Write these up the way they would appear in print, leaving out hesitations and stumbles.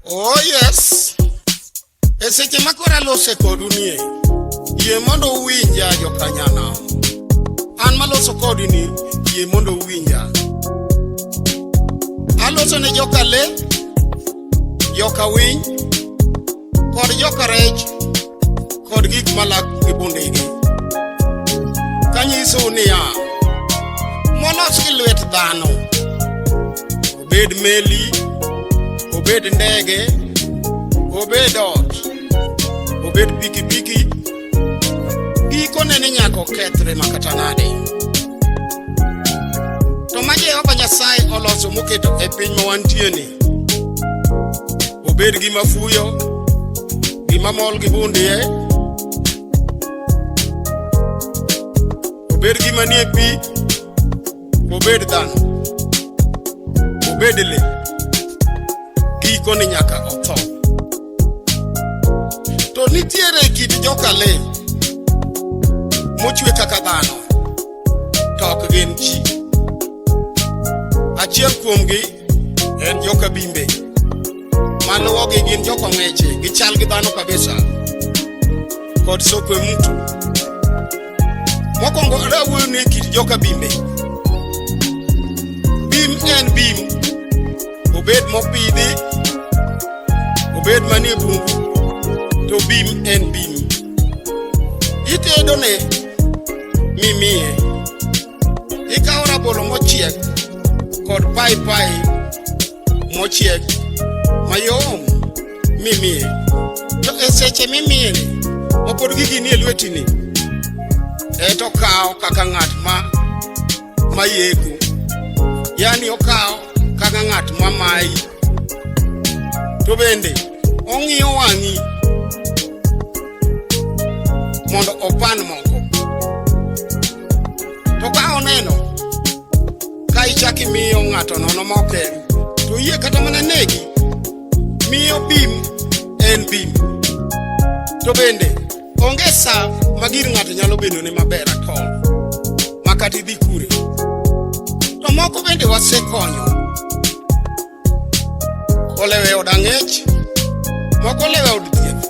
Oh yes. E seche ma koro alose kodu nie, yie mondo uwinja jokanyana. An maloso kodu ni, yie mondo uwinja. Aloso ne joka le, joka winy, kod joka rech, kod gik malak gi bundegi. Kanyisou niya, molos gi lwet dhano, obed meli, obed ndege, obed ot, obed pikipiki, gikone ni nyaka okethre makata nade. To ma Jehova Nyasaye oloso moketo e piny ma wantie ni, obed gima fuyo, gima mol gi bundie, obed gima nie pi, obed dhano, obed le, gikone nyaka otho. To nitiere kit joka le mochwe kaka dhano, to ok gin ji. Achiel kuomgi en joka bimbe. Maluwogi gin joka ong'eche, gichal gi dhano kabisa. Kod sokwe mtu. Mokwongo adwa wuoyo ni kit joka bimbe. Bim en bim. Obed mopidhi, obed manie bungu, to bim en bim. Itedone mimiye. Ikawo rabolo mochiek kod paipai mochiek mayom mimiye. To e seche mimiye ni, ma pod gigi nie lweti ni, eto okawo kaka ng'at ma mayeko. Yani okawo kaka ng'at ma mayi. To bende ong'iyo wang'i mondo opan moko. To ka oneno ka ichak imiyo ng'ato nono ma ok en, to oyie kata mana negi. Miyo bim en bim. To bende onge sa ma gir ng'ato nyalo bedone maber at all ma kata idhi kure. To moko bende wasekonyo. Olewo e od ang'ech, moko olewo e od thieth.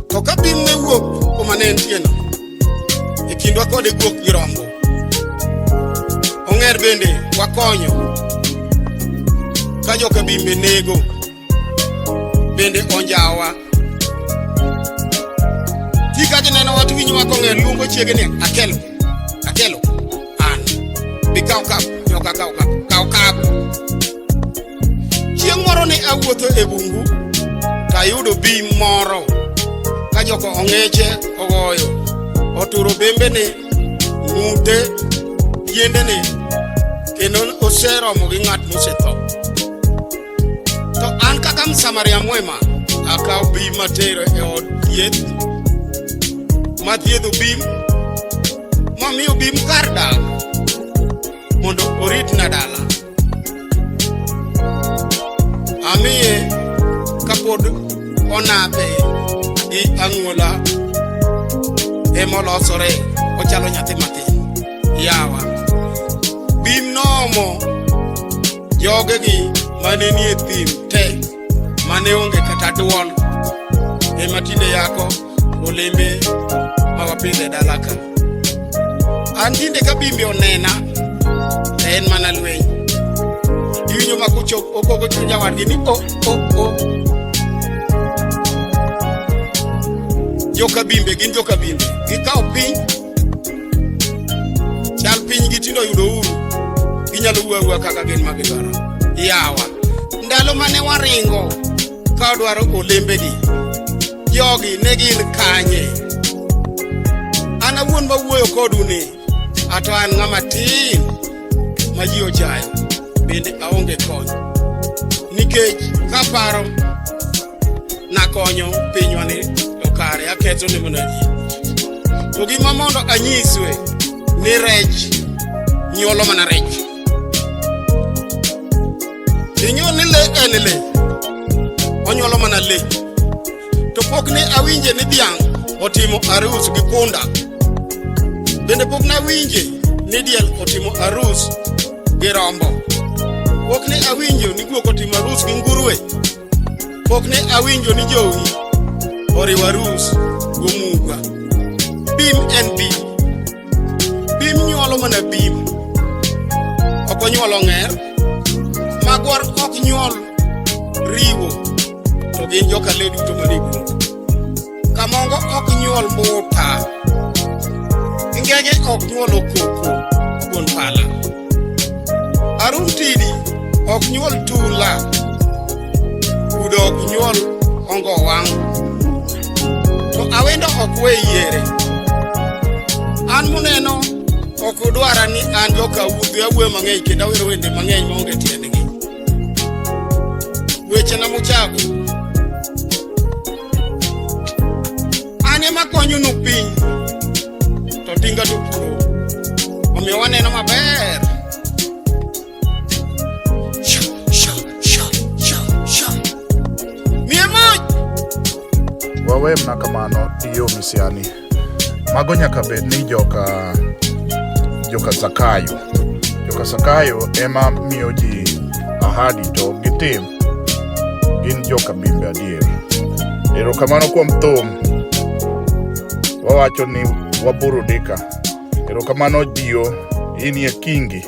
To ka bim ne wuok kuma ne entieno, e kindwa kode guok gi rombo. Ong'er bende wakonyo ka joka bimbe nego bende onjawa. Ti ka gineno wach winyo kong'er luongo chiege ni akelo, akelo, an. Bi kaw kap, ne ok akaw kap, kaw kap. Chieng' moro ne awuotho e bungu to ayudo bim moro ka joko ong'eche ogoyo oturo bembene, ng'ute, tiendene kendo oseromo gi ng'at mosetho. To an kaka Msamaria mwema akawo bim atero e od thieth mathiedho bim mamiyo bim kar dak mondo oritna dala. Amiye kapod onape gi ang'ola emolosore ochalo nyathi matin. Yawa. Bim noomo jogegi mane nie thim te mane onge kata duol ema tinde yako olembe ma wapidho e dala ka. An tinde ka bimbe onena to en mana lweny. Iwinjo ma kochok okogo chuny jawadgi ni o o o. Joka bimbe gin joka bimbe. Gikawo piny chal piny gi tindo oyudo uru ginyalo wuo awuoya kaka gin ma gidwaro. Yawa ndalo mane waringo ka wadwaro olembegi jogi ne gin kanye? An awuon mawuoyo kodu ni ato an ng'ama tin ma ji ochayo bende aonge kony nikech kaparo nakonyo pinywa ni to kare aketho ne mana ji. To gima mondo anyiswe ni rech nyuolo mana rech. Ing'eyo ni le en le, onyuolo mana le. To pok ne awinje ni dhiang' otimo arus gi punda. Bende pok nawinje ni diel otimo arus gi rombo. Pok ne awinjo ni guok otimo arus gi ngurue. Pok ne awinjo ni jowi oriwo arus gomuga. Bim en bim. Bim nyuolo mana bim. Ok onyuolo ng'er. Magwar ok nyuol riwo to gin joka le duto manie bungu. Kamongo ok nyuol mbuta. Ngege ok nyuol okoko wuon pala. Arun tidi ok nyuol tula. Udo ok nyuol ongo wang'. To awendo ok we yiere. An muneno ok udwara ni an joka wuodhi awuoyo mang'eny kendo awero wende mang'eny maonge tiendgi. Wechena muchako. An ema konyonu piny to tinga to puro. Omiyo waneno maber. Sha, sha, sha, sha, sha. Miye mach! Wawe mna kamano iyo misiani. Mago nyaka bed ni joka joka Zakayo. Joka Zakayo ema miyo ji ahadi to gitim. Gin joka bimbe adier. Erokamano kuom thum. Wawacho ni waburudika. Erokamano Dio, inie kingi.